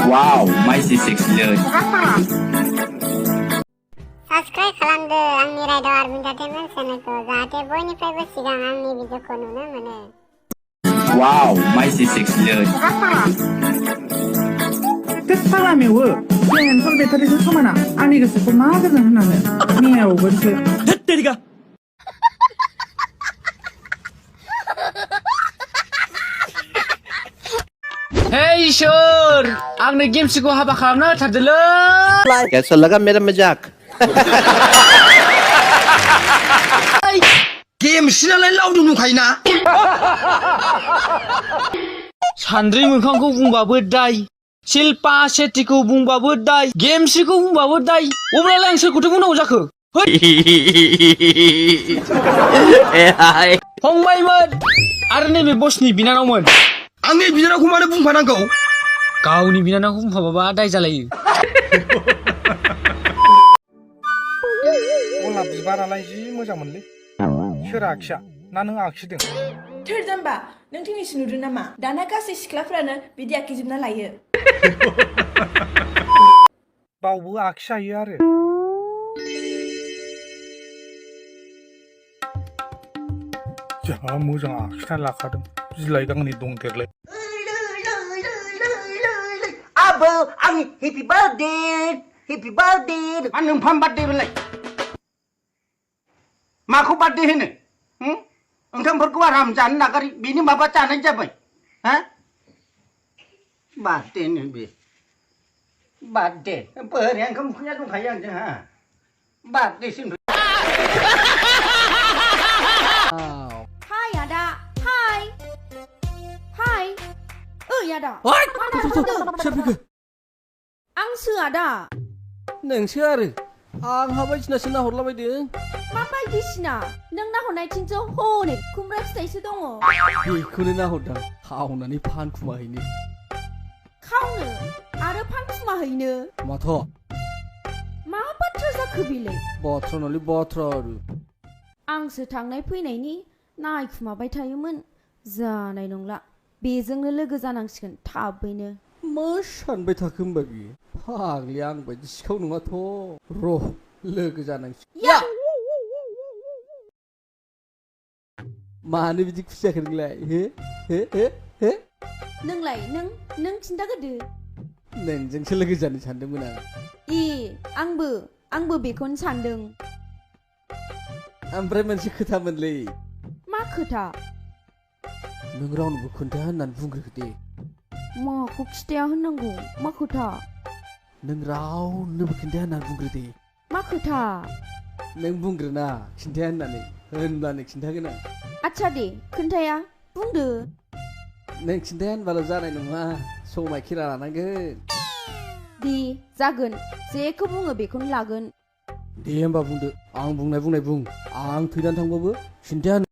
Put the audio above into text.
Wow, masih seksiเลย Subscribe खालामदो आंनि Raidao army entertainment चेनेलखौ जाहाथे बयनिफ्रायबो सिगां आंनि भिडिअखौ नुनो मोनो। Wow, masih seksiเลย 끝사람이고 그냥 선 배터리에서 서만아 아니겠어 그 마그는 하나는 미야 오버스 때리가 Hey Shur, आंनो गेमसिखौ हाबा खालामना होथारदोलै। कैसा लगा मेरा मजाक गेम सिनालाय लावदुम दंखायोना सान्द्रि मोखांखौ बुंबाबो दाय, शिल्पा शेट्टीखौ बुंबाबो दाय, गेमसिखौ बुंबाबो दाय। अब्लालाय आं सोरखौथो बुंनांगौ जाखो? फंबायमोन आरो नैबे बसनि बिनानावमोन। आंनि बिनानावखौ मानो बुंफानांगौ? गावनि बिनानावखौ बुंफाबाबा दाय जालायो। गलाब बिबारालाय जि मोजांमोनलै सोर आखिया ना नों आखिदों? थोर जाम्बा नों दिनैसो नुदों नामा दाना गासै सिख्लाफोरानो बिदि आखिजोबना लायो। बावबो आखिजायो आरो जा मोजां आखिना लाखादों बिलाइ गांनै दंदेरलाय। आबो आंनि हेपि बार्थडे मा नोंफाम बार्थडे बेलाय माखौ बार्थडे होनो ओंखामफोरखौ आराम जानो नागारि बेनि माबा जानाय जाबाय हा बार्थडे नो बे बार्थडे बोरै ओंखाम उखैना दंखायो आंजों हा बार्थडे सिम हाय आदा हाय ओइ आदा आंसो आदा नोंसो आरो आंहा बायदिसिनासो नाहरलाबायदों मा बायदिसिना नों नाहरनायथिंसो हनै खुमब्रा फिथाइसो दङ बेखौनो नाहरदां खावनानै फानखुमाहैनो खावनो आरो फानखुमाहैनो माथ' मा बाथ्रा जाखो बेलाय बाथ्रा नलै बाथ्रा आरो आंसो थांनाय फैनायनि नायखुमाबाय थायोमोन जानाय नंला बेजोंनो लोगो जानांसिगोन थाबैनो मा सानबाय थाखो होमबा बियो फाग्लि आं बायदि सिखाव नङाथ' र' लोगो जानांसिगोन मानो बिदि खुसि जाखो नोंलाय हे नोंलाय नों खिन्थागोरदो नोंजोंसो लोगो जानो सानदोंमोन आं आंबो बेखौनो सानदों ओमफ्राय मोनसे खोथामोनलै मा खोथा नों रावनोबो खोन्थाया होननानै बुंग्रोखो दे माखौ खिथाया होननांगौ मा खोथा नों रावनोबो खिन्थाया होननानै बुंग्रो दे मा खोथा नों बुंग्रोना खिन्थाया होनब्लानो खिन्थागोन आं आच्छा दे खोन्थाया बुंदो नों खिन्थाया होनबाल' जानाय नङा समाय खेरा लानांगोन दे जागोन जेखौ बुङो बेखौनो लागोन दे होमबा बुंदो आं बुंनाय बुं आं थैनानै थांबाबो खिन्थाया